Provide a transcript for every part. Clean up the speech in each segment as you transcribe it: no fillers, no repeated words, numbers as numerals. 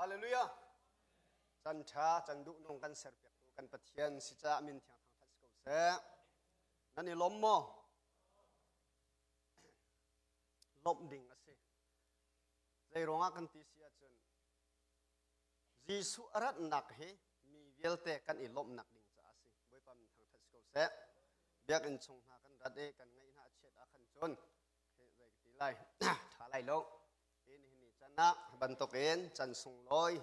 Hallelujah. Can ṭha, can duh nung kan serpiaktu kan Pathian si caah min thiang thangṭhat si ko seh. Nan i lawm maw? Lawmh ding a si. Zei ruangah kan ti si ahcun Jesuh a ratnak hi mi vialte kan i lawmhnak ding caah a si. Bawipa min thangṭhat si ko seh. Biakinn chung hna kan rat i kan ngaih hna a chiat ah khan cun zei ka ti lai ṭha lai lo. Hi nihin ni can ah bantukin can sunglawi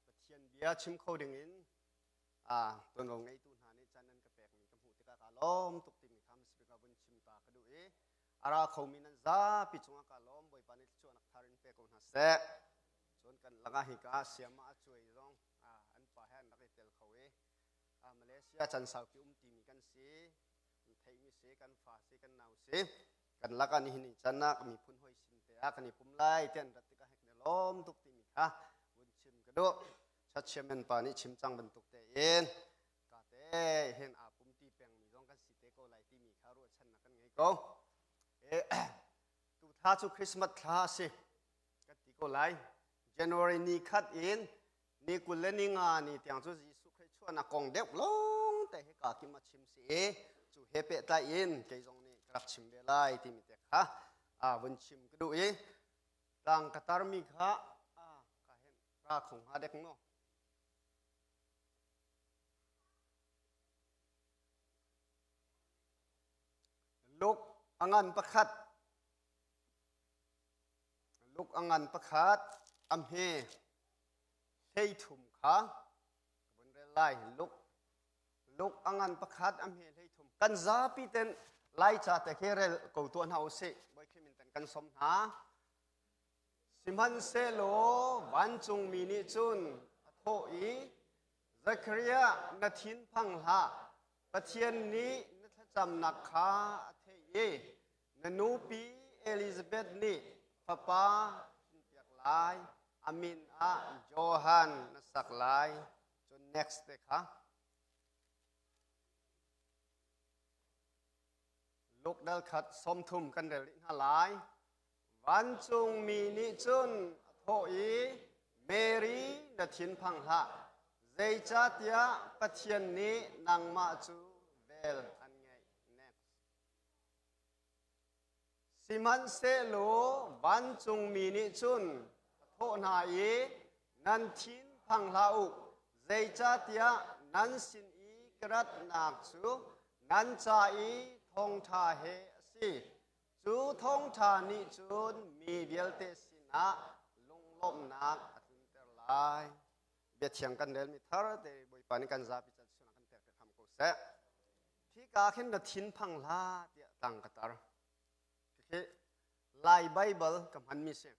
Pathian bia chim kho dingin tuanvo ngeitu hna nih can an ka pekmi ka hmuh tikah kaa lawm tuk timi kha hmasabik ah vun chim ta ka duh i a ra khomi nan zapi cungah kaa lawm. Bawipa nih thluachuahnak thar in pe ko hna seh. Cun kan lakah hika siama a cuai zong an pa he an rak i tel kho i Malaysia can saupi um timi kan si, kan theihmi si, kan fa si, kan nau si. Kan lakah nihin ni can ah miphun hoi sin te ah kan i pum lai ti an rat tikah hek ne lawm tuk timi kha vun chim ka duh. Chachiamen pa nih chim cang bantuk tein ka te hin aa pum ti pengmi zong kan si te ko lai timi kha ruahchannak kan ngei ko. Tu thla cu Christmas thla a si kan ti ko lai. January ni khat in ni 20 le ni nga ni tiang cu Jesuh Khrih chuahnak kong deuh lawng te hi ka kim a chim si i cu he pehtlai in kei zong nih ka rak chim ve lai timi te kha vun chim ka duh i tlang ka tarmi kha ka hen ra khong hnga dek maw? Luke a ngan pakhat Luke a ngan pakhat a hme 13 kha ka vun rel lai. Luke Luke a ngan pakhat a hme 13 kan zapi ten Laica te khi rel ko tuah hna usih. Bawi Khrih min ten kan som hna. Sihmanhsehlaw vancungmi nih cun a thawh i, Zekhariah, na thin phang hlah. Pathian nih na thlacamnak kha a theih i na nupi Elizabeth nih fapa hrinpiak lai. A min ah Johan na sak lai. Cun next te kha. Luke dal khat 30 kan rel rih hna lai. Vancungmi nih cun a thawh i, Mary, na thinphang hlah, zeicahtiah Pathian nih nangmah cu vel an ngeih. Next. Sihmanhsehlaw vancungmi nih cun a thawh hna i, Nan thinphang hlah u, zeicahtiah nan sin i ka ratnak cu nan ca i thawngṭha he a si. Cu thawngṭha nih cun mi vialte sinah lunglawmhnak a tlunter lai. Biathiang kan relmi thar te Bawipa nih kan zapi can sungah kan pek hram ko seh. Khika khin na thinphang hlah tiah tang ka tar. Khi Lai Bible ka hmanmi si.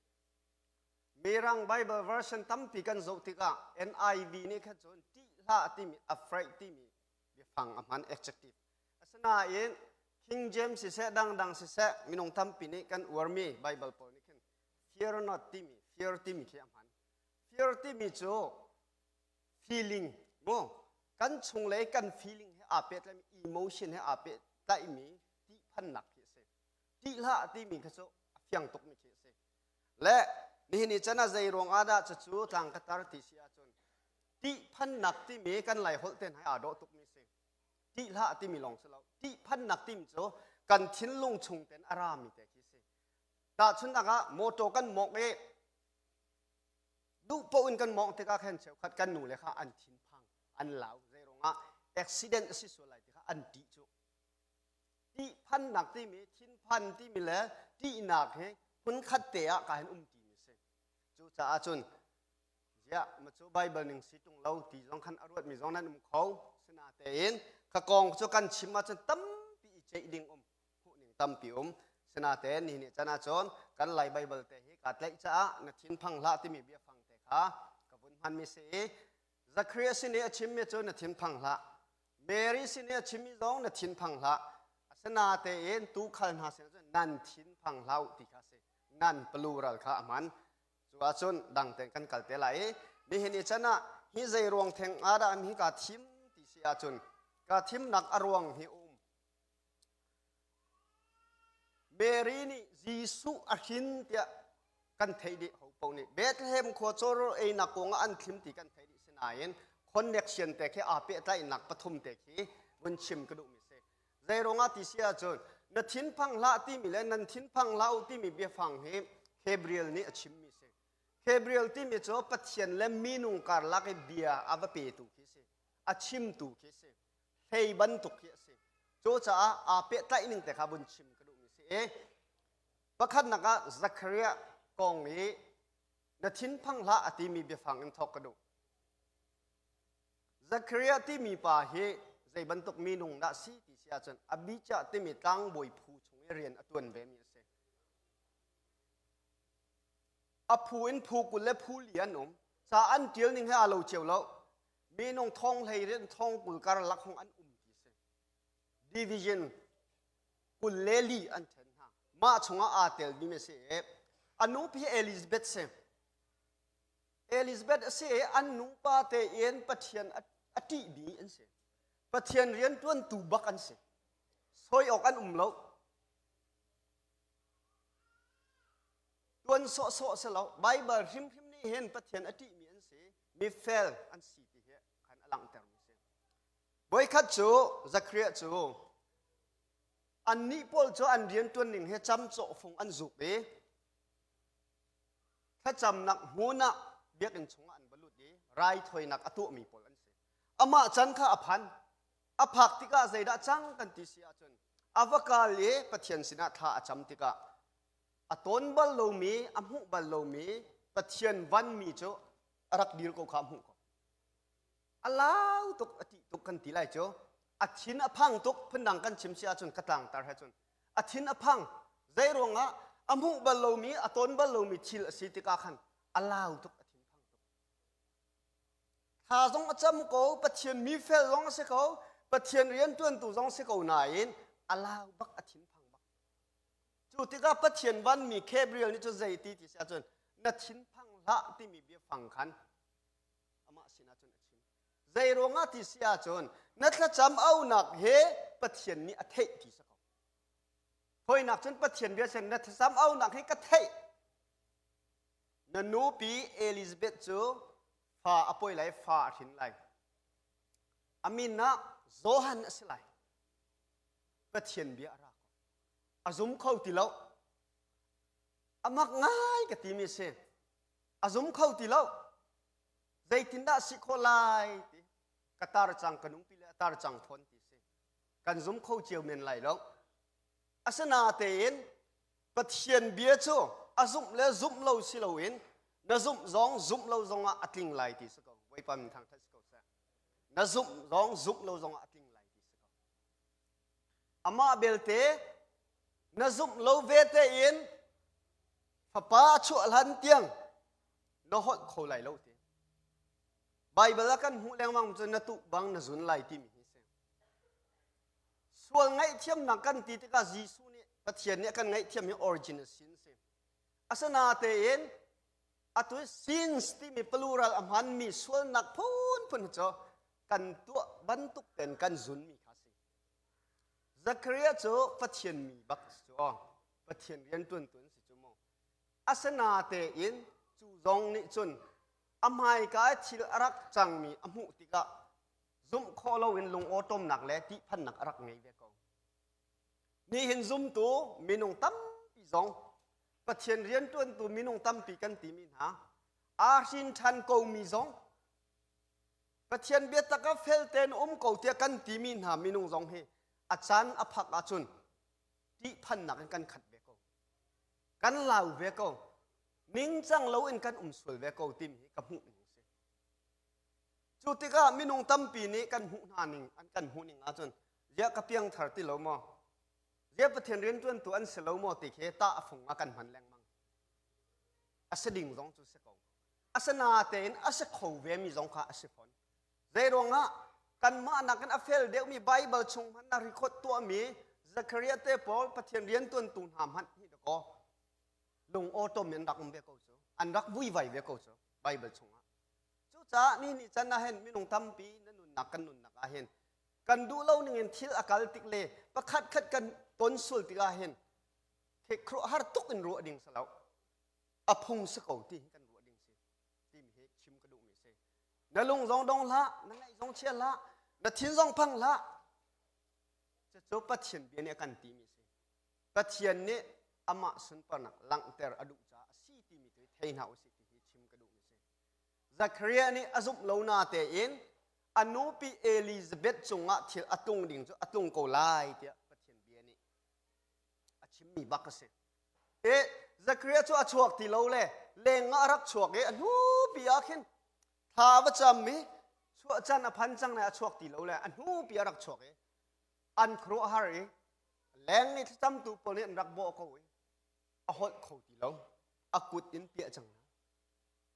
Mirang Bible version tampi kan zoh tikah NIV nih khan cun ṭih hlah timi afraid timi biafang a hman adjective. Asinain King James siseh dangdang siseh minung tampi nih kan uarmi Bible pawl nih khin fear not timi fear timi khi a hman. Fear timi cu feeling mu kan chunglei kan feeling he aa pehtlaimi emotion he aa pehtlaimi tihphannak khi a si. Tih hlah timi kha cu a fiang tukmi khi a si. Le nihin ni chan ah zei ruang ah dah cucu tlang ka tar ti si ahcun tihphannak timi kan lai holh ten hai aa dawh tukmi si. Ṭih hlah timi lawng si lo. Ṭihphannak timi cu kan thinlung chung ten a rami te khi si. Tahchunhnak ah motor kan mawngh i duh paoh in kan mawngh tikah khan cheukhat kan nu le kha an thinphang, an lau. Zei ruangah accident a si sual lai ti kha an ṭih cu. Ṭihphannak timi, thinphan timi le ṭihnak hi phunkhat te ah ka hin um timi si. Cucaah cun Ziah ma cu Bible ning si ṭung lo ti zong khan a ruatmi zong nan um kho. Sinatein ka kong cu kan chim ahcun tampi i ceih ding um, hmuhning tampi um. Sinatein nihin ni can ahcun kan Lai Bible te hi kaa tlaih caah na thinphang hlah timi biafang te kha ka vun hmanmi si i Zacharias sin i a chimmi cu na thinphang hlah. Mary sin i a chimmi zong na thinphang hlah. Asinatein tuukhal hna sin cun nan thinphang hlah u ti kha a si. Nan plural kha a hman. Cu ahcun dang tein kan kal te lai i nihin i chan ah hi zei ruang theng ah dah hi kaa thim ti si ahcun kaa thimnak a ruang hi um. Mary nih Jesuh a hrin tiah Kan theih dih ho paoh nih Bethlehem khua cawrawl einak kong ah an thlim ti kan theih dih sinain connection te khi aa pehtlaihnak pathum te khi vun chim ka duhmi si. Zeiruangah ti si ahcun na thinphang hlah timi le nan thinphang hlah u timi biafang hi Gabriel nih a chimmi si. Gabriel timi cu Pathian le minung karlak i bia a va petu khi si. A chimtu khi si. Hlei bantuk khi a si. Cucaah aa pehtlaih ning te kha vun chim ka duhmi si i pakhatnak ah Zachariah kong i na thinphang hlah a timi biafang in thawk ka duh. Zachariah timi pa hi zei bantuk minung dah si ti si ahcun Abijah timi tlangbawi phu chung i rian a ṭuan vemi a si. A phu in phu 20 le phu li an um. Ca an ṭial ning he aa lo cio lo. Minung thong hlei rian thong 20 karlak hung an um ti si. Division 24 an ṭhen hna. Mah chungah aa telmi a si i a nupi Elizabeth si. Elizabeth a si i an nupa tein Pathian a ṭihmi an si. Pathian rianṭuantu bak an si. Soi awk an um lo. Tuan sawhsawh si lo. Baibal hrimhrim nih hin Pathian a ṭihmi an si. Mifel an si ti hi khan a langhtermi si. Voikhat cu Zachariah cu annih pawl cu an rianṭuan ning he camcawh fung an zuk i thlacamnak hmun ah biakinn chungah an va lut i raithawinak a tuahmi pawl an si. Amah can kha a phan. A phak tikah zeidah cang kan ti si ahcun a va kal i Pathian sinah thla a cam tikah a tawn bal lomi, a hmuh bal lomi Pathian vanmi cu a rak dir ko kha a hmuh ko. A lau tuk, a ṭih tuk kan ti lai cu. A thin a phang tuk, phundang kan chim si ahcun ka tlangtar he cun a thin a phang zei ruangah a hmuh bal lomi a tawn bal lomi thil a si tikah khan a lau tuk a thin phang tuk thla zong a cam ko pathian mi fel zong a si ko pathian rian tuantu zong si ko nain a lau bak a thin phang bak cu tikah pathian vanmi Gabriel nih cu zei ti ti si ahcun na thin phang hlah timi biafang khan amah sinah cun a chim zei ruangah ti si ahcun na thlacam aunak he pathian nih a theih ti si ko Hawinak cun pathian bia sin na thlacam aunak hi ka theih na nupi Elizabeth cu fa a poi lai fa a hrin lai a min ah Johan a si lai pathian bia a ra ko a zum kho ti lo a mak ngai ka timi si a zum kho ti lo zeitindah si khawh lai ti ka tar cang ka nungpi le a tar cang fawn ti si kan zum kho cio men lai lo asinatein pathian bia cu a zumh le zumh lo si loin na zumh zong zumh lo zong ah a tling lai ti si ko bawipa min thangthat si ko seh na zumh zong zumh lo zong ah a tling lai ti si ko Amah belte na zumh lo ve tein fapa a chuah hlan tiang na holh kho lai lo ti. Baibal ah kan hmuh lengmang cu na tuh bang na zun lai timi hi si. Sual ngaihthiamnak kan ti tikah Jesuh nih Pathian nih a kan ngaihthiam hi origin a sin si. Asinatein atu sins timi plural a hmanmi sualnak phunphun cu kan tuah bantuk ten kan zunmi kha si. Zachariah cu Pathian mi bak si cu aw. Pathian rianṭuantu an si cu mu. Asinatein cu zong nih cun a hmaika i thil a rak cangmi a hmuh tikah zumh khawh loin lungawṭawmnak le ṭihphannak a rak ngei ve ko. Nihin zumtu minung tampi zong Pathian rianṭuantu minung tampi kan timi hna aa hrin ṭhan komi zong Pathian biatak ah fel tein um ko tiah kan timi hna minung zong hi a caan a phak ahcun ṭihphannak in kan khat ve ko. Kan lau ve ko. Ningcang loin kan um sual ve ko timi hi ka hmuh ning a si. Cu tikah minung tampi nih kan hmuh hna ning an kan hmuh ning ahcun ziah ka piangthar ti lo maw? Ziah Pathian rianṭuantu an si lo maw ti khi tah a fung ah kan hman lengmang. A si ding zong cu si ko. Asinatein a si kho vemi zong kha a si fawn. Zeiruangah kanmah nakin a fel deuhmi Baibal chung hmanh na record tuahmi Zechariah te pawl Pathian riantuantu hna hmanh hi dakaw lung awṭawm in an rak um ve ko cu. An rak vuivai ve ko cu Baibal chungah. Cucaah ni ni can ah hin minung tampi na nunnak kan nunnak ah hin kan duh lo ning in thil a kal tik le pakhat khat kan ton sul tikah hin khuaruahhar tuk in ruah ding si lo. A phung si ko ti hi kan ruah ding si. Timi hi chim ka duhmi si. Na lung zong dong hlah, na ngaih zong chia hlah, na thin zong phang hlah. Cucu Pathian bia nih a kan timi si. Pathian nih amah sunparnak langhter a duh caah a si timi tu thei hna usih ti hi chim ka duhmi si. Zachariah nih a zumh lo na tein a nupi Elizabeth cungah thil a tlung ding cu a tlung ko lai tiah Pathian bia nih a chimmi bak a si. E Zachariah cu a chuak ti lo le leng ah a rak chuak i a hnupi ah khin thla va cam i chuah can a phan cang le a chuak ti lo le a hnupi a rak chuak i an khuaruahhar i leng i thlacamtu pawl nih an rak bawh ko i a holh kho ti lo a kut in piah cang hna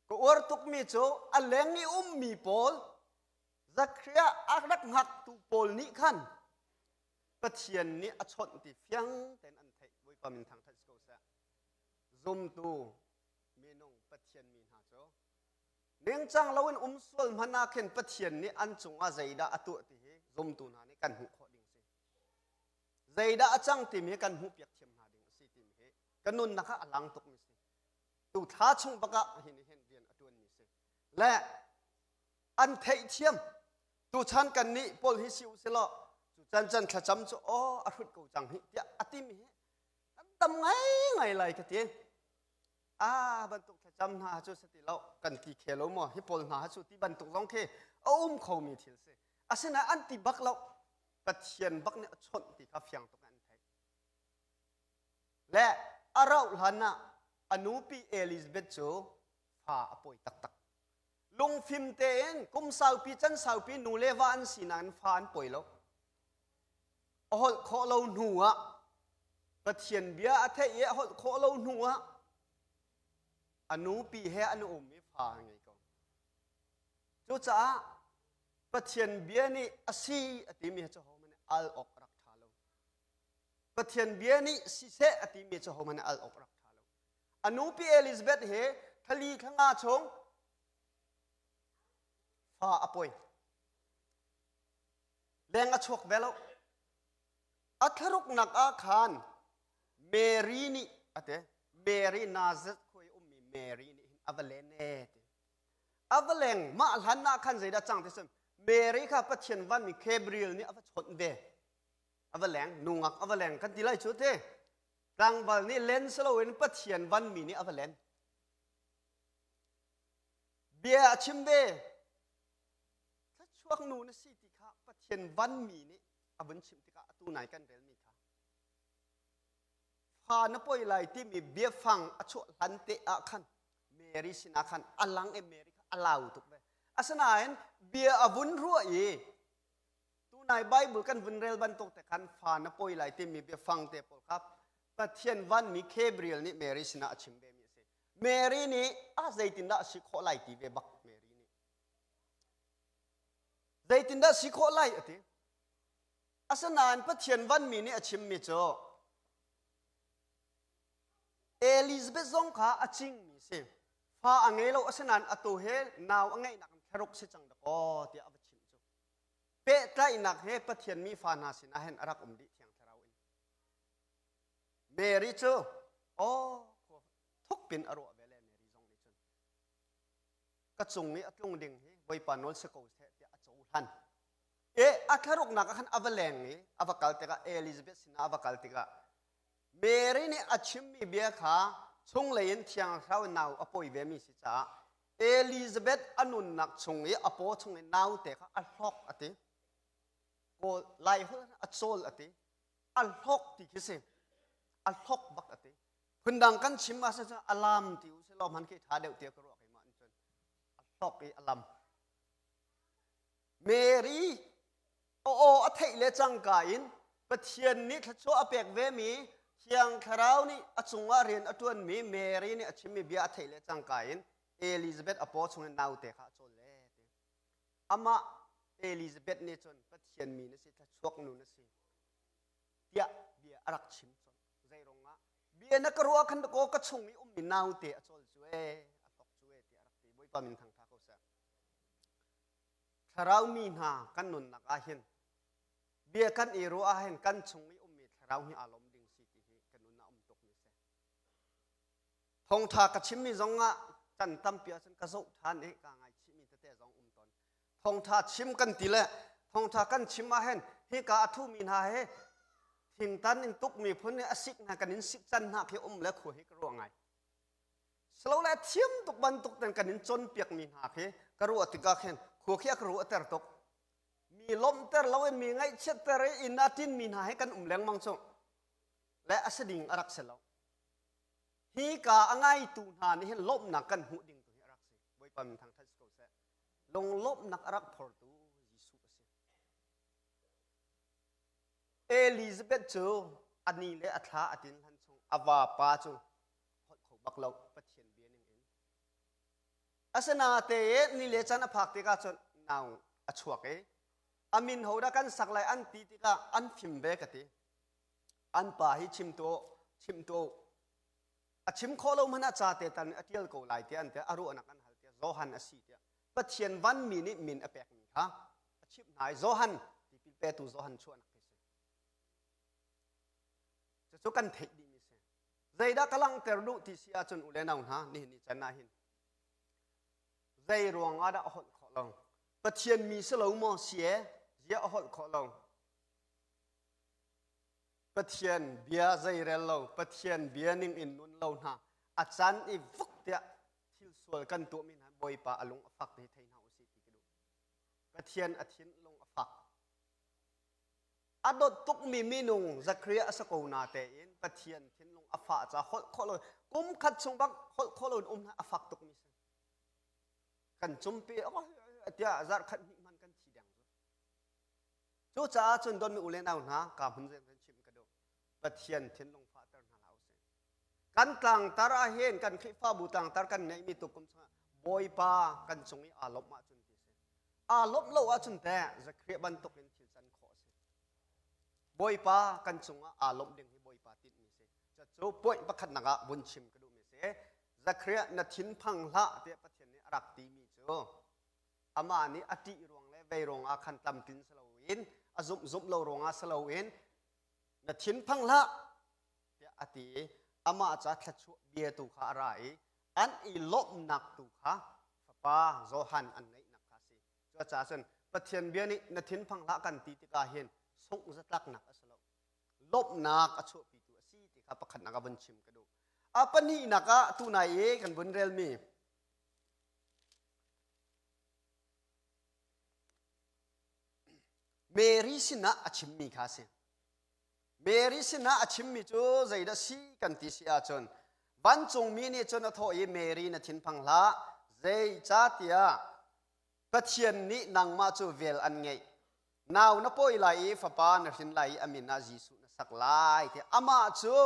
ka uar tukmi cu a leng i ummi pawl Zakariah a rak hngaktu pawl nih khan Pathian nih a chawnh ti fiang tein an theih Bawipa min thangṭhat si ko seh zumtu minung Pathian mi hna cu ningcang loin um sual hmanh ah khin Pathian nih an cungah zeidah a tuah ti hi zumtu hna nih kan hmuh khawh ding si zeidah a cang timi hi kan hmuhpiak thiam hna ding a si timi hi kan nunnak ah a lang tukmi si tu thla chung bak ah hi nih hin rian a ṭuanmi si le an theihthiam tuchan kan nih paul hi si u silaw cu can can thlacam cu aw a hrut ko cang hi tiah a timi hi kan tam ngai ngai lai ka ti a bantuk thlacam hna cu si ti lo kan ti khe lo maw hi pawl hna cu ti bantuk zong khi a um khomi thil si asinain an ti bak lo Pathian bak nih a chawnh ti kha fiang tuk an theih le a rauh hlan ah a nupi Elizabeth cu fa a pawi taktak lungfim tein kum saupi can saupi nu le va an si nain fa an pawi lo a holh khawh lo hnu ah Pathian bia a theih i a holh khawh lo hnu ah a nupi he an um i fa a ngei ko cucaah Pathian bia nih a si a timi cu hohmanh al awk a rak ṭha lo Pathian bia nih siseh a timi cu hohmanh al awk a rak ṭha lo a nupi Elizabeth he thali thlanga chung fa a pawi leng a chuak ve lo a thlaruknak ah khan Mary nih ate Mary Nazareth khua i ummi Mary nih hin a va len e ti a va leng mah hlan ah khan zeidah cang ti sim Mary kha Pathian vanmi Gabriel nih a va chawnh ve a va leng nungak a va leng kan ti lai cu te tlangval nih len si loin Pathian vanmi nih a va len bia a chim ve Thluachuak nu na si ti kha Pathian vanmi nih a vun chimh tikah atu nai kan relmi kha fa na poi lai timi biafang a chuah hlan te ah khan Mary sinah khan a lang i Mary kha a lau tuk ve. Asinain bia a vun ruah i tunai Bible kan vun rel bantuk te khan fa na poi lai timi biafang te pawl kha Pathian vanmi Gabriel nih Mary sinah a chim ve mi a si. Mary nih a zeitindah a si khawh lai ti ve bak Mary nih. Zeitindah si khawh lai a ti. Asinain Pathian vanmi nih a chimmi cu Elizabeth zong kha a cingmi si. Fa a ngei lo asinain atu he nau a ngeihnak in thlaruk si cang dakaw tiah a va chimh cu. Pehtlaihnak he Pathian mi fa hna sinah hin a rak um dih thiang thlarau in. Mary cu aw thukpin a ruah ve le Mary zong nih cun ka cung i a tlung ding hi Bawipa nawl si ko seh tiah a cohlan. E a thlaruknak ah khan a va leng i a va kal tikah Elizabeth sinah a va kal tikah Mary nih a chimmi bia kha chunglei in Thiang Thlarau nau a pawi vemi si caah Elizabeth a nunnak chung i a paw chung i naute kha a hlok a ti. Kawl Lai holh a cawl a ti. A hlok ti khi si. A hlok bak a ti. Phundang kan chim ah cun a lam ti u sih law hman khi ṭha deuh tiah ka ruah keimah in cun a hlok i a lam. Mary aw a theih le cangka in Pathian nih thluachuah a pek vemi Thiang Thlarau nih a cungah rian a ṭuanmi Mary nih a chimmi bia a theih le cangka in Elizabeth a paw chungin naute kha a cawl le ti. Amah Elizabeth nih cun Pathian mi na si, thluachuak nu na si tiah bia a rak chim colh. Zeirungah bia na ka ruah khan kaw ka chung i ummi naute a cawl cu e a hlok cu e tiah a rak ti. Bawipa min thangtha ko seh. Thlarau mi hna kan nunnak ah hin bia kan i ruah ah hin kan chung i ummi thlarau hi aa lawm ding si ti hi kan nun ah um tuk mi si. Thawngṭha ka chimmi zongah can tampi ahcun ka zoh ṭhan i kaa ngaichihmi tete zong um tawn. Thawngṭha chim kan ti le thawngṭha kan chim ah hin hika a thumi hna he thingtan in tuk miphun nih a sik hna kan in sik can hna khi um le khua hi ka ruah ngai. Silo le thiam tuk bantuk ten kan in cawnpiakmi hna khi ka ruah tikah khin khua khi a ka ruahter tuk. Mi lawmhter loin mi ngaihchiatter i inn ah ṭinmi hna he kan um lengmang cu le a si ding a rak si lo. Hi ka a ngaitu hna nih hin lawmhnak kan hmuh ding tu hi a rak si. Bawipa min thangṭhat si ko seh. Lunglawmhnak a rak phortu Jesuh a si. Elizabeth cu a ni le a thla a tin hlan chung a vapa cu holh kho bak lo Pathian bia ning in. Asinatein ni le caan a phak tikah cun nau a chuak i a min ho dah kan sak lai an ti tikah an fim ve ka ti. An pa hi chim tu chim tu a chim khawh lo hmanh ah ca te tan a tial ko lai tiah an ti a ruahnak an hal tiah Johan a si tiah Pathian vanmi nih min a pekmi kha a chimh hna i Johan tipil petu Johan chuahnak khi si. Cucu kan theih dihmi si. Zeidah ka langhter duh ti si ahcun u le nau hna nihin ni can ah hin zei ruang ah dah a holh khawh lo? Pathian mi si lo maw si e? Zia a holh khawh lo? Pathian bia zeirel lo, Pathian bia ning in nun lo hna, a can i vuk tiah thil sual kan tuahmi hna Bawipa a lung a fak ti thei hna usih ti ka duh. Pathian a thin lung a fak. A dawt tukmi minung Zakariah a si ko na tein Pathian thinlung a fah ca holh khawh lo kum khat chung bak holh khawh lo in um a fak tukmi si. Kan cumpi tiah zarh khat hnih hman kan thi deng cu. Cucaah cun dawtmi u le nau hna ka hmun zeng kan chimh ka duh. Pathian thinlung fahter hna hlah usih. Kan tlangtar ah hin kan Khrihfabu tlangtar kan ngeihmi tukum chungah Bawipa kan cung i aa lawmh ahcun ti si. Aa lawmh lo ahcun teh Zakariah bantuk in thil can khawh a si. Bawipa kan cungah aa lawmh ding hi Bawipa tinhmi si. Cucu point pakhatnak ah vun chim ka duhmi si. Zakariah na thinphang hlah tiah Pathian nih a rak timi cu amah nih a ṭih ruang le vei ruang ah khan tlamtlin si loin a zumh zumh lo ruangah si loin na thinphang hlah tiah a ti i amah ca thluachuah bia tu kha a ra i an i lawmhnak tu kha fapa Johan an ngeihnak kha a si. Cucaah cun Pathian bia nih na thinphang hlah kan ti tikah hin sungh zatlaknak a si lo. Lawmhnak a chuahpitu a si ti kha pakhatnak a vun chim ka duh. A pahnihnak ah tunai i kan vun relmi Mary sinah a chimmi kha a si. Mary sinah a chimmi cu zeidah si kan ti si ahcun vancungmi nih cun a thawh i Mary na thinphang hlah zeicahtiah Pathian nih nangmah cu vel an ngeih nau na pawi lai i fapa na hrin lai i a min ah Jesuh na sak lai tiah amah cu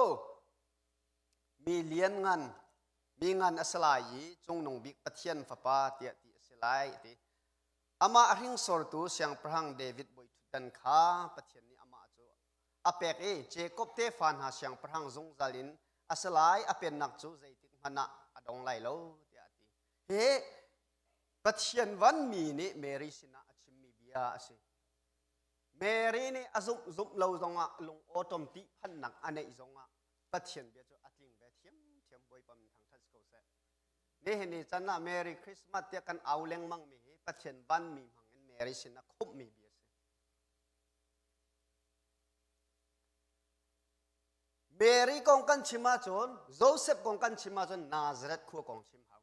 mi lianngan mi ngan a si lai i cungnung bik Pathian fapa tiah ti a si lai a ti. Amah a hringsortu siangpahrang David bawiṭhutdan kha Pathian nih amah cu a pek i Jakob tefa hna siangpahrang zungzal in a si lai, a pennak cu zeitik hmanh ah a dong lai lo tiah a ti. Hi Pathian vanmi nih Mary sinah a chimmi bia a si. Mary nih a zumh zumh lo zongah lung awṭom tihphannak a neih zongah Pathian bia cu a tling ve thiamthiam Bawipa min thangṭhat si ko seh. Nihin ni can ah Merry Christmas tiah kan au lengmang mi hi Pathian vanmi hmang in Mary sin a khumhmi bia si. Mary kong kan chim ahcun Joseph kong kan chim ahcun Nazareth khua kong chim hau.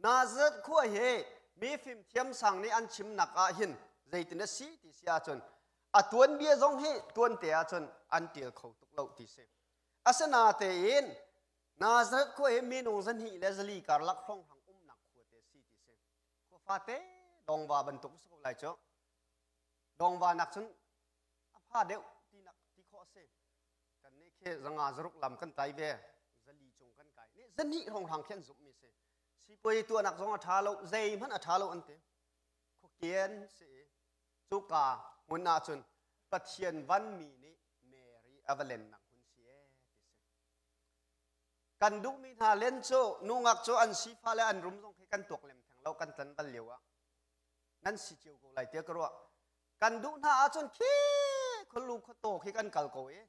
Nazareth khua hi mi fimthiam sang nih an chimnak ah hin zeitin a si ti si ahcun a tuanbia zong hi tuante ahcun an tial kho tuk lo ti si. Asinatein Nazareth khua hi minung zahnih le zali karlak hrawnghrang umnak khua te si ti si. Khua fate dongva bantuk si ko lai cu. Dongva nak cun a fa deuh tinak ti khawh a si. Kan nih khi zanga zaruk lam kan kai ve. Zali cung kan kai. Nih zahnih hrawnghrang khi an zumhmi si. Sipuai tuahnak zong a ṭha lo, zeihmanh a ṭha lo an ti. Khuakian si i cuka hmun ahcun Pathian vanmi nih Mary a va lennak hmun si ee ti si. Kan duhmi hna len cu nungak cu an sifa le an rum zong khi kan tuak lem theng lo kan tlan bal lio ah nan si cio ko lai tiah ka ruah. Kan duh hna ahcun khi khualu khuataw khi kan kal ko i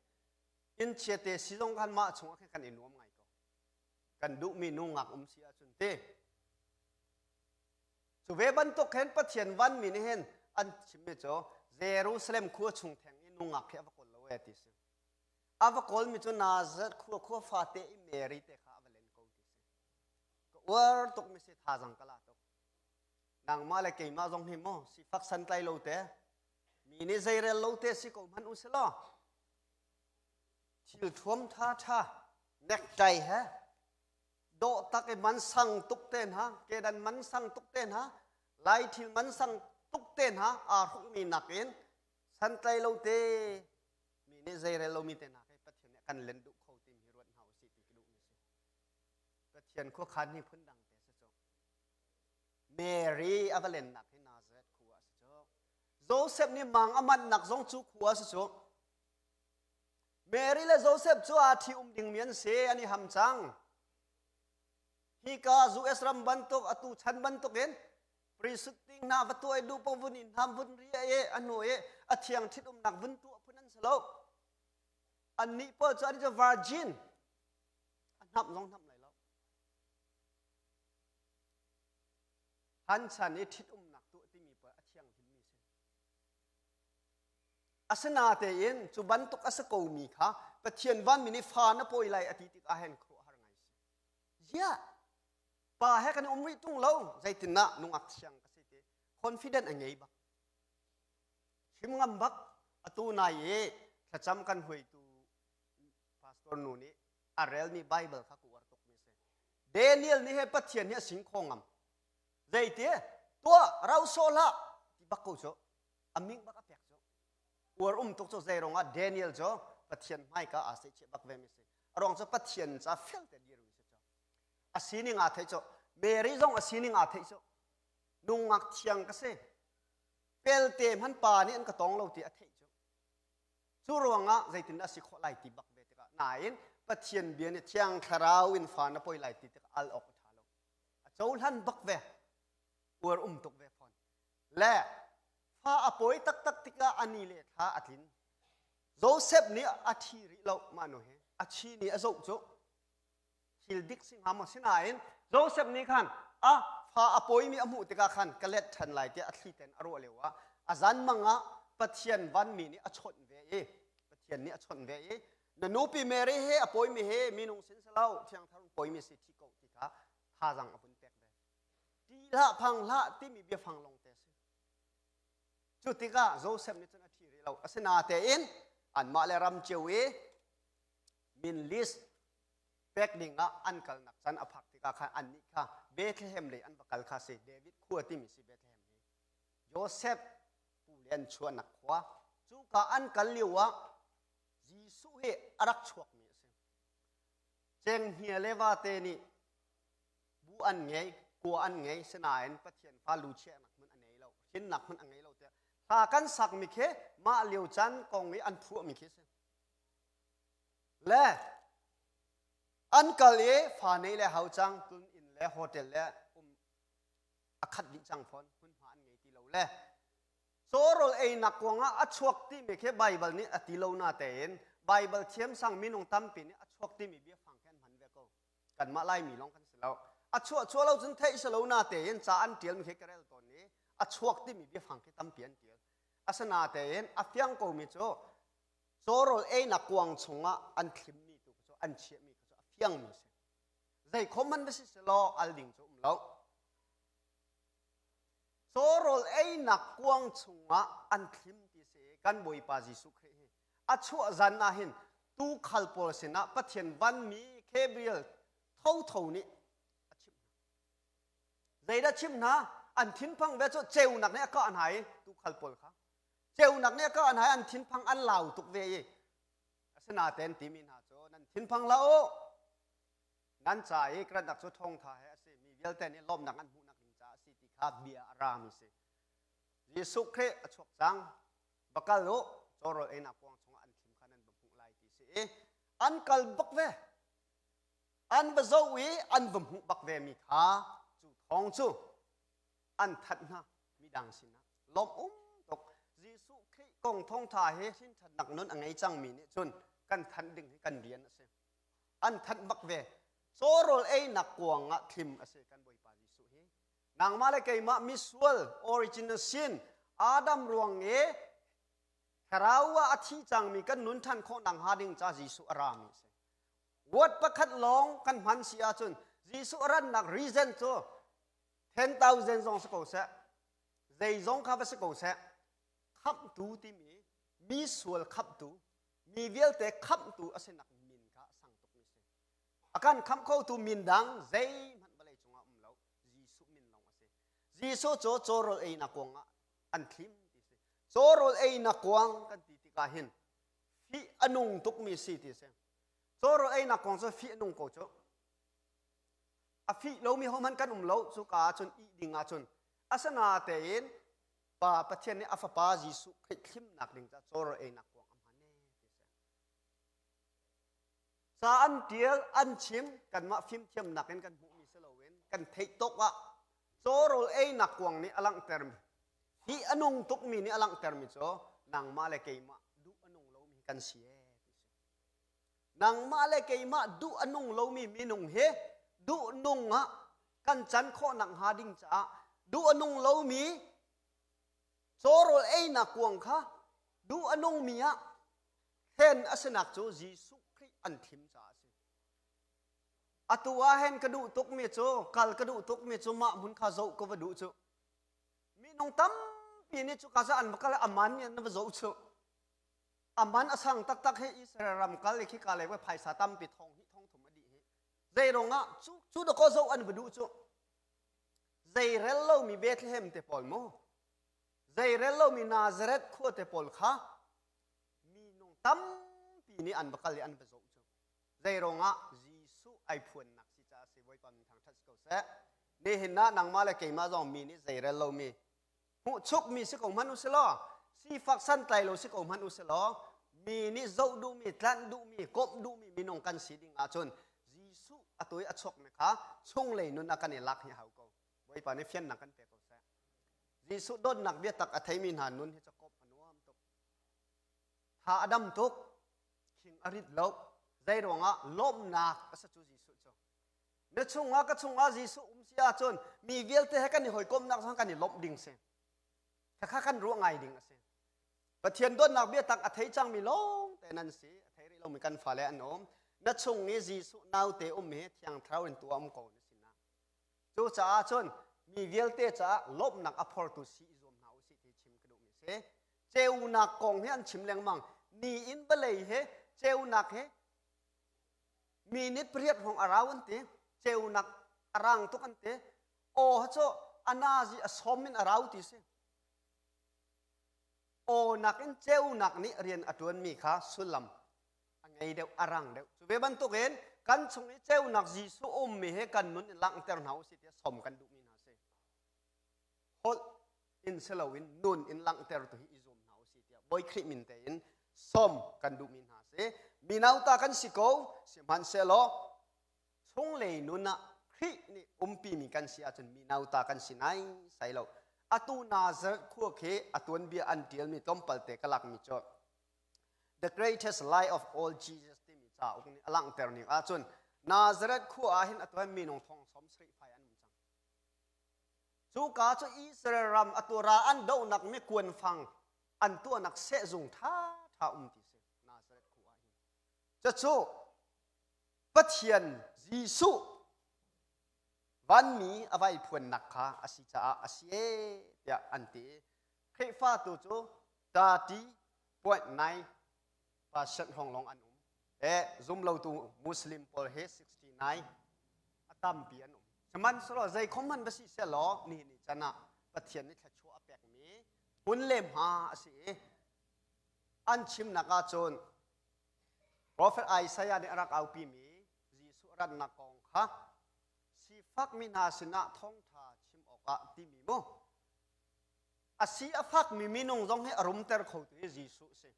inn chiate si zong khan mah chungah khin kan i nuam ngai ko. Kan duhmi nu ngak um si ahcun ti. Cu ve bantuk hin Pathian vanmi nih hin an chimmi cu Jerusalem khua chung theng i nungak hi a va kawl lo e ti si. A va kawlmi cu Nazareth khua khua fate i Mary te kha a va len ko ti si. Ka uar tuk mi si thazang ka la tuk. Nangmah le keimah zong hi maw sifak santlai lo te mi nih zeirel lo te si ko hmanh u si law thil thuam tha tha necktie he dawh tak i man sang tuk te hna kedan man sang tuk te hna lai thil man sang tuk te hna aa hrukmi nakin santlai lo te mi nih zeirel lomi te hna khi Pathian nih kan len duh kho timi hi ruat hna usih ti ka duhmi si. Pathian khuakhan hi phundang te si cu. Mary a va lennak hi Nazareth khua a si cu. Joseph nih mang a manhnak zong cu khua a si cu. Mary le Joseph cu aa ṭhi um dingmi an si, an i ham cang. Hika US ram bantuk atu chan bantukin pre-shooting hna va tuah i duh paoh vun in hna vun ri i a hnu i a thiang ṭhit umnak vun tuah phun an si lo. Annih pawl cu an cu virgin a hnamh zong hnamh lai lo. Han chan i ṭhit umnak tuah timi pawl a thianghlimmi si. Asinatein cu bantuk a si komi kha Pathian vanmi nih fa na pawi lai a ti tikah hin khuaruahhar ngai si. Ziah! Pa he kan i um rih tung lo zeitindah nungak thiang ka si ti confident a ngei bak. Chim ngam bak atu nai i thlacam kan huaitu pastor nu nih a relmi Bible kha ka uar tukmi si. Daniel nih he Pathian hi a sing kho ngam. Zeiti tuah rau sawh hlah ti bak ko cu a ming bak a pek cu uar um tuk cu zei ruangah Daniel cu Pathian hmaika aa sehchih bak ve mi si a ruang cu Pathian ca felte dir mi si cu a sining aa theih cu Mary zong a sining aa theih cu nungak thiang ka si pelte hman pa nih an ka tong lo ti a theih cu cu ruangah zeitin a si khawh lai ti bak ve tikah nain Pathian bia nih thiang thlarau in fa na poi lai ti tikah al awk a ṭha lo a cohlan bak ve uar um tuk ve fawn le fa a pawi taktak tikah a ni le thla a tlin Joseph nih a thi rih lo mah nu hi a chi nih a zoh cu thil dik si hnga maw sinain Joseph nih khan a fa a pawimi a hmuh tikah khan ka let ṭhan lai tiah a thli ten a ruah lio ah a zan mang ah Pathian vanmi nih a chawnh ve i Pathian nih a chawnh ve i na nupi Mary he a pawimi he minung sin si lo thiangthar pawimi si thi ko ti kha thazang a vun pek ve ṭih hlah phang hlah timi biafang lawng te si cu tikah Joseph nih cun a ṭhi rih lo asinatein anmah le ram cio i min list pek ding ah an kalnak can a phak tikah khan annih kha Bethlehem lei an va kal kha si David khua timi si Bethlehem hi Joseph pu le an chuahnak khua cuka an kal lio ah Jesuh hi a rak chuakmi a si cenghngia le vate nih bu an ngei kua an ngei sinain Pathian fa lu chiahnak hmun a nei lo hrinnak hmun a ngei lo tiah hla kan sakmi khi mah lio caan kong i an phuahmi khi si le an kal i fa nei le hau cang tun inn le hotel le um a khat dih cang fawn hmunhma an ngei ti lo le Cawrawl einak kuangah a chuak timi khi Baibal nih a ti lo na tein Baibal thiamsang minung tampi nih a chuak timi biafang khi an hman ve ko. Kanmah Laimi lawng kan si lo. A chuah chuah lo cun theih si lo na tein ca an ṭialmi khi ka rel tawn i a chuak timi biafang khi tampi an ṭial. Asinatein a fiang komi cu cawrawl einak kuang chungah an thlimmi tu cu an chiahmi cu a fiangmi si. Zei khom hmanh va si selaw al ding cu um lo. Cawrawl einak kuang chungah an thlim ti si kan Bawipa Jesuh Khrih hi a chuah zan ah hin tuukhal pawl sinah Pathian vanmi Gabriel thotho nih a chimh hna. Zeidah chimh hna? An thinphang ve cu ceunak nih a kah hna i tuukhal pawl kha ceunak nih a kah hna i an thinphang an lau tuk ve i asinaten timi hna cu nan thinphang hlah u Nan ca i kratnak cu thawngtha he a si mi vialte nih lawmhnak an hmuhnak ding caah a si ti kha bia a rami si. Jesuh Khrih a chuak cang. Va kal u, cawrawl einak kuang chungah an thim kha nan va hmuh lai ti si i an kal bak ve. An va zoh i an va hmuh bak ve mi kha cu thawng cu an thanh hna midang sinah lawmh um tuk. Jesuh Khrih kong thawngtha hi hrinthannak nun a ngei cangmi nih cun kan thanh ding hi kan rian a si. An thanh bak ve. Cawrawl einak kuang ah thlim a si kan Bawipa Jesuh hi. Nangmah le keimah misual original sin Adam ruang i thlarau ah a thi cangmi kan nun ṭhan khawh nak hnga ding ca Jesuh a rami a si. Word pakhat lawng kan hman si ahcun Jesuh a rannak reason cu 10,000 zong si ko seh, zei zong kha va si ko seh, khamhtu timi mi sual khamhtu, mi vialte khamhtu a sinak min kha a sang tukmi si. A kan khamh khotu min dang zeihmanh vawlei cungah um lo. Jesuh min lawng a si. Jesuh cu cawrawl einak kuang ah an thlim ti si. Cawrawl einak kuang kan ti tikah hin fih a nung tukmi si ti si. Cawrawl einak kuang cu fih a nung ko cu. A fih lomi hohmanh kan um lo cuka ah cun ih ding ahcun asinatein Pa Pathian nih a fapa Jesuh Khrih thlimnak ding ca cawrawl einak kuang a hman ee ti si. Ca an tial an chim kanmah fimthiamnak in kan hmuhmi si loin kan theih tawk ah cawrawl einak kuang nih a langhtermi hi a nung tukmi nih a langhtermi cu nangmah le keimah duh a nung lomi kan si ee ti si. Nangmah le keimah duh a nung lomi minung hi duh nung ah kan can khawh nak hnga ding caah duh a nung lomi cawrawl einak kuang kha duh a nungmi ah thlen a sinak cu Jesuh Khrih an thim caah a si. Atu ah hen ka duh tukmi cu kal ka duh tukmi cu mah hmun kha zoh ka va duh cu. Minung tampi nih cu ka za an va kal aman nih an va zoh cu. Aman a sang taktak hi Israel ram kal i khika lei phaisa tampi thong hi thong thum a dih hi. Zei ruangah cu cu dakaw zoh an va duh cu. Zei rel lomi Bethlehem te pawl mu. Zei rel lomi Nazareth khua te pawl kha minung tampi nih an va kal i an va zoh cu zei ruangah Jesuh ai phuannak si caah si Bawipa min thangṭhat si ko seh nihin ah nangmah le keimah zong mi nih zei rel lomi hmuhchukmi si ko hmanh u si law sifak santlai lo si ko hmanh u si law mi nih zoh duhmi tlanh duhmi komh duhmi minung kan si ding ahcun Jesuh atu i a chuakmi kha chunglei nun ah kan i lak hi hau ko Bawipa nih fiannak kan pe ko seh Jesuh dawtnak biatak a theimi hna nun hi cu komh a nuam tuk Tha a dam tuk, khing a rit lo. Zei ruangah lawmhnak a si cu Jesuh cu. Na chungah ka chungah Jesuh um si ahcun mi vialte he kan i hawikomhnak zong kan i lawmh ding si. Khakha kan ruah ngai ding a si. Pathian dawtnak biatak a thei cangmi lawng te nan si. A thei rih lomi kan fale an um. Na chung i Jesuh naute um hi Thiang Thlarau in tuah um ko na sinah. Cucaah cun mi vialte caah lawmhnak a phortu si i zuam hna usih ti chim ka duhmi si. Ceunak kong hi an chim lengmang. Ni in vawlei he ceunak he minute pariat hrawng a rau an ti. Ceunak a rang tuk an ti. Aw cu a nazi a sawm in a rau ti si. Aw nakin ceunak nih rian a ṭuanmi kha sullam a ngei deuh a rang deuh cu ve bantukin kan chung i ceunak Jesuh ummi he kan nun in langhter hna usih tiah som kan duhmi hna si holh in si loin nun in langhter tu hi i zum hna usih tiah Bawi Khrih min tein som kan duhmi hna si mino ta kan si ko sihmanhsehlaw chunglei nun ah Khrih nih umpimi kan si ahcun mino ta kan si nai sai lo atu Nazareth khua khi a tuanbia an ṭialmi tlawmpal te ka lakmi cu The Greatest Lie of All Jesus timi cauk nih a langhter ning ahcun Nazareth khua ah hin atu minung thong som sarih fai an um cang. Cuka cu Israel ram atu ral an dohnak mi kuanfang an tuahnak sehzung ṭha ṭha um ti si Nazareth khua ah hin. Cucu Pathian Jesuh vanmi a vai phuannak kha a si caah a si ee tiah an ti. Khrihfa tu cu 30.9 percent hrawng lawng an um. E zumlotu Muslim pawl hi 69 a tampi an um. Sihmanhsehlaw zei khom hmanh va si sehlaw nihin ni can ah Pathian nih thluachuah a pekmi hmun le hma a si i an chimnak ahcun Prophet Isaiah nih a rak aupimi Jesuh ratnak kong kha sifakmi hna sinah thawngṭha chim awkah timi mu a si a fakmi minung zong hi a rumter khotu hi Jesuh a si.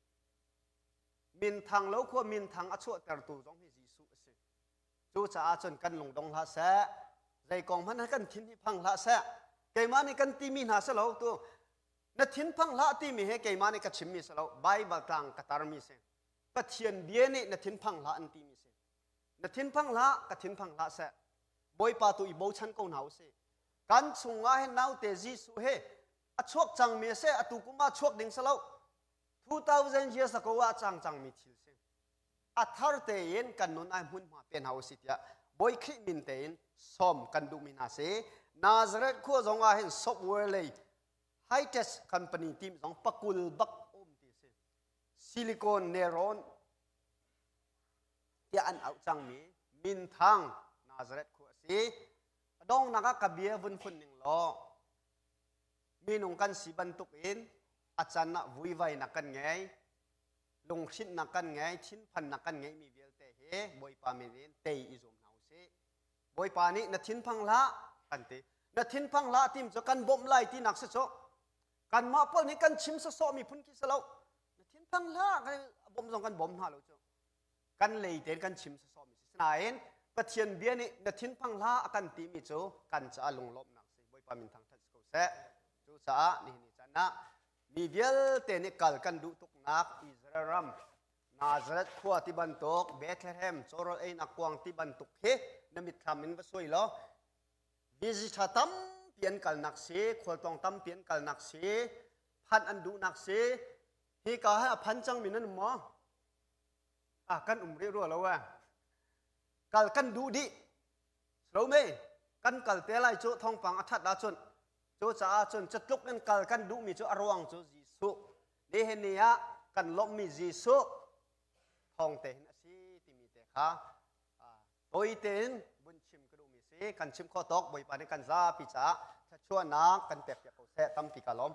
Minthang lo khua minthang a chuahtertu zong hi Jesuh a si. Cucaah cun kan lungdong hlah seh. Zei kong hmanh kan thin hi phang hlah seh. Keimah nih kan timi hna si lo tu na thin phang hlah timi he keimah nih ka chimmi si lo Bible tlang ka tarmi si. Pathian bia nih na thin phang hlah an timi si. Na thinphang hlah, ka thinphang hlah seh. Bawipa tu i bochan ko hna usih. Kan chungah hin naute Jesuh he a chuak cangmi a si, atu kum ah chuak ding si lo. 2000 years ago ah cang cangmi thil si. A thar tein kan nun ai hmunhma pe hna usih tiah Bawi Khrih min tein sawm kan duhmi hna si. Nazareth khua zong ah hin software lei high-tech company team zong pakul bak um ti si. Silicon Neuron tiah an auh cangmi minthang Nazareth khua a si. A donghnak ah ka bia vun phun ning law minung kan si bantuk in a can ah vuivainak kan ngei, lunghrinhnak kan ngei, thinphannak kan ngeihmi vialte hi Bawipa min in tei i zuam hna usih. Bawipa nih na thinphang hlah kan ti. Na thinphang hlah tim cu kan bawmh lai tinak si cu. Kanmah pawl nih kan chim sawsawhmi phun khi si lo. Na thinphang hlah kan bawmh zong kan bawm hna lo cu. Kan lei tein kan chim sawsawhmi si. Sinain Pathian bia nih na thinphang hlah a kan timi cu kan caah lunglawmhnak si. Bawipa min thangthat si ko seh. Cucaah nihin ni caan ah mi vialte nih kal kan duh tuknak Israel ram Nazareth khua ti bantuk Bethlehem cawrawl einak kuang ti bantuk hi na mitthlam in va suai law visitor tampi an kalnak si, khualtlawng tampi an kalnak si, phanh an duhnak si. Hika hi a phan cangmi nan um maw? Ah, kan um rih rua lo eh. Kal kan duh dih. Lo me, kan kal te lai cu thawngpang a that ahcun cucaah cun catluk in kal kan duhmi cu a ruang cu Jesuh nihin ni ah kan lawmhmi Jesuh thawng te hin a si timi te kha tawi tein vun chim ka duhmi si. Kan chim khawh tawk Bawipa nih kan zapi caah thluachuahnak kan pek piak ko seh. Tampi ka lawm.